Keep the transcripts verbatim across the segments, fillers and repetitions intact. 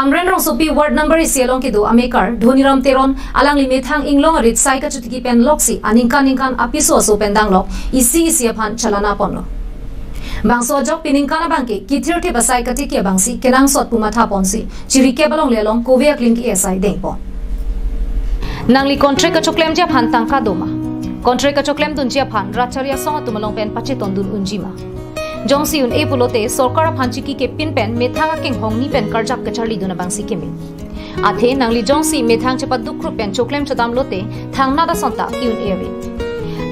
Hamren rongsopi ward number isi along kedo amekar Dhoniram Teron alangli methang inglong arit sai kachotiki pen loksi aningkan ningkan apiso aso pen danglok isi isi aphan chalana ponlo. Bangso ajok peningkan abangke kithir thip asai katiki abangsi kenangsot pu matha ponsi chirikep alongle along kove aklim ke-e asai dengpon. Nangli contract kachoklemji aphan tangka doma? Contract kachoklem dunji aphan rat chari asong atum along pen pachetong dun unji ma? Jongsi un-e pulote sorkar aphan chiki kepin pen methang akenghong ni pen karjap kacharli dun abangsi keme. Athe nangli jongsi methang chepaduk krup pen choklem chodam lote thangnat ason ta ki-un-e ave.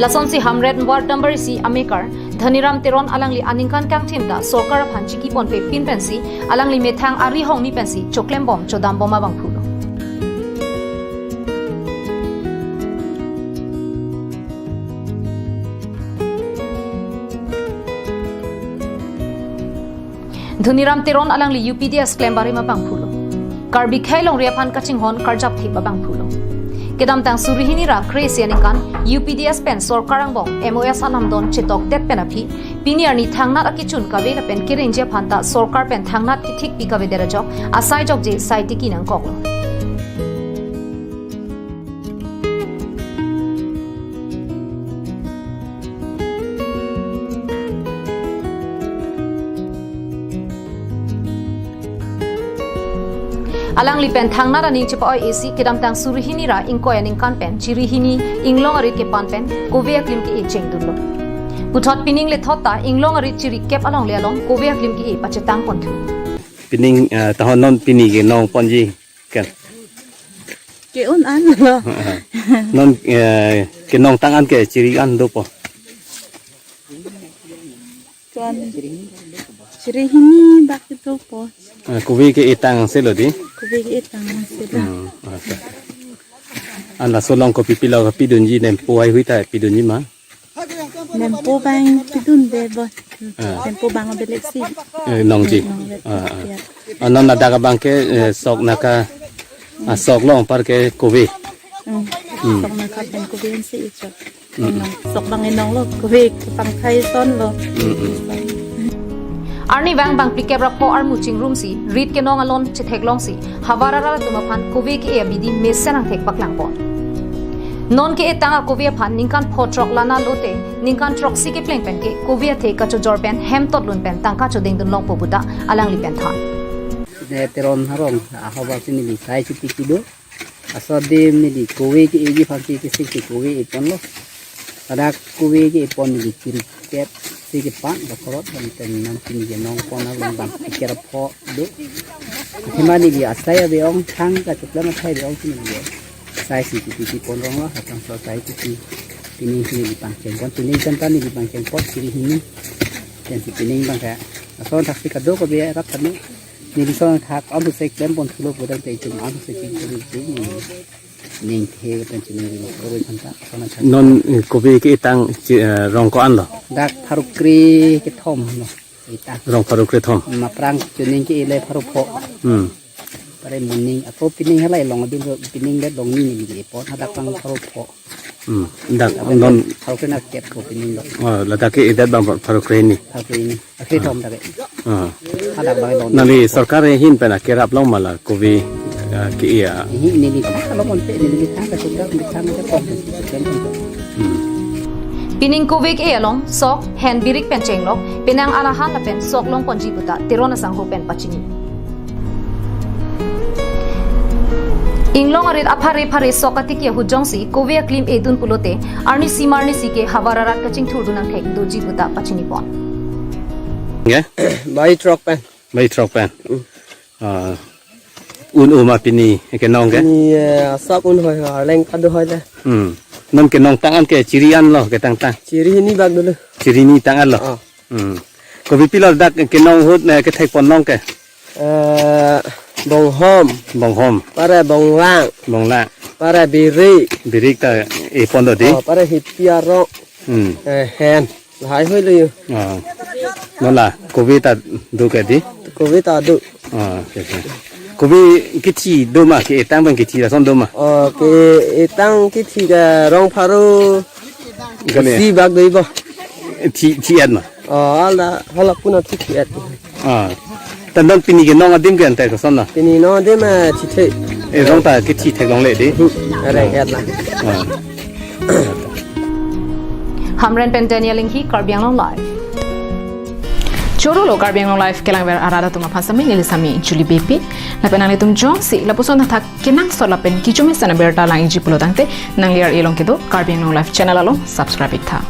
Lasonsi Hamren ward number isi amekar Dhoniram Teron alangli aningkan kangthim ta sorkar aphan chiki ponpe pin pensi alangli methang ari hong ni pensi choklem bom chodam bom abang pulo. Dhoniram Teron alangli U P D S klem barim abang pulo. Karbi khei longri aphan kachinghon karjap thip abang pulo. Kedamtang suri hini ra kre-isi aningkan U P D S pen sorkar angbong M O S alam don chetokdet pen aphi pini arni thangnat akechun kave lapen kerengji aphan ta sorkar pen thangnat kethik pi kavedet ajok asai jokje sai tiki nangkoklo. Alangli pen thangnat aning chepa-oi isi kedamtang suri hini ra ingkoi aningkan pen chiri hini inglong arit kepan pen kove aklim ke-e chengdunlo. Puthot pining lethot ta inglong arit chirikep alongle along kove aklim ke-e pachetang ponthu. Pining, eh, tahon non pini kenong ponji kan? Ke-un anlo. Non, eh, kenong tang an ke chiri an dopo? Tuan. Chiri hini bak dopo. Eh, kove ke-e tang selo di? Kove ke-e tang selo. Hmm, asa. An laso along kopi pilo pidunji, nempo haihui ta pidunji ma? Nempo abang pidunde bo. Ah. Nempo abang belek si. Eh, nongji. Nong belek. Ah, ah. Ya. Ah, non ladak abangke, eh, sok naka, ah, sok long par ke kove. Hmm. Hmm. Sok naka pen kove si sok. Hmm. Sok abang enong lo, kove kepangthai son lo. Hmm, hmm. Arnivang bang phlikep ra pho armu chingrumsi rit kenong alon chetheklongsi havar arat atum aphan kove ke-e abidi mesen angthek paklangpon. Non ke-e tang akove aphan ningkan pho throk lana lote ningkan throksi kepleng pen ke kove athe kachojor pen hem totlun pen tangka chodengdun longpo pu ta alangli pen than. Ne Teron arong ahavar si neli sai chiti kido. Laso adim neli kove ke-eji aphan ke kesik ke kove eponlo. Ladak kove ke-e pon neli chirikep si kepan ba korot bang ten nam pini kenong pon abang bang pikir pho do. Athema neli asai ave-ong thang kachoklem athai ave-ong si neli sai si titi pon ronglo, hatang so sai titi. Pining si neli pangcheng pon, pining kan ta neli pangcheng pon chiri hini. Ten si pining abangke ason thaksi kadokave rap tame. Neli son thak an thusek klem ponthulo pudam te itum an thusek klem ponthulo. Ning the pen chini ring kove khanta, kona khanta. Non, eh, kove ke-e tang chi, eh, rong ko-an lo? Dak pharo kre kethom lo. Eta. Rong pharo kre thom. Maprang chuning ke-e le pharo pho. Hmm. Pare moning ako pining halai long adun ro pining le long ni ni ke-e pon hadak pang pharo pho. Hmm. Dak non pharo kre na kep ko pining lo. Oh, ladak ke-edet abang pharo kre ni. Pharo kre ni. Akre thom ta ke. Ah. Hadak bang long. Nangli sorkar ahin pen akerap long ma la kove, ah, ke-e a? Ihi neli ta kalau mon pe neli ta ka sudah ta ta ta pom. Hmm. Pining kove ke-e along sok, hen birik pen chenglok, penang alahan lapen sok long ponji pu ta Teron asangho pen pachini. Inglong arit aphare phare sok atiki ahut jongsi kove aklim edun pulote arnisi ma arnisi ke havar arat kachingthurdun angthek doji pu ta pachini pon. Nge? Bai throk pen. Bai throk pen. Hmm. Ah, un-o ma pini kenong ke? Pini, eh, sok un hoi hoi, arleng kado hoi le. Hmm. Non kenong tang an ke chiri an lo ke tang tang? Chiri hini bak dolo. Chiri hini tang an lo? Ah. Hmm. Kopi pilo dak kenong ahut, eh, kethek pon long ke? Eh, bonghom. Bonghom. Pare bonglang. Bonglang. Pare birik. Birik ta e pon do di? Oh, pare hipi arok. Hmm. Eh, hen. Lahai hoi lo yo. Ah. Non la, kove ta do ke di? Kove ta do. Ah, oke, oke. Kove kithi do ma, ke-e tang abang kithi lason do ma? Oh, ke-e tang kithi ke rong pharo. Kali. Si bak do ibo. Thi, thi-et ma? Oh, hala, hala puna thi, thi-et. Ah. Tandon pini ke nong adim ke ante koson na. Pini nong adim, eh, chithe. Erong ta ke thi theklongle dei. Areng et la. Hamren pen Daniel Inghi, Karbi Anglong Live. Choro lo Karbi Anglong Live kelangver arat atum aphan sami neli sami Julie Beypi. Lapen nanglitum jongsi lapuson thakthak kenangsot lapen kejum esen abirta lang-ikji pulo tangte nangli ar-e along kedo Karbi Anglong Live channel along subscribe iktha.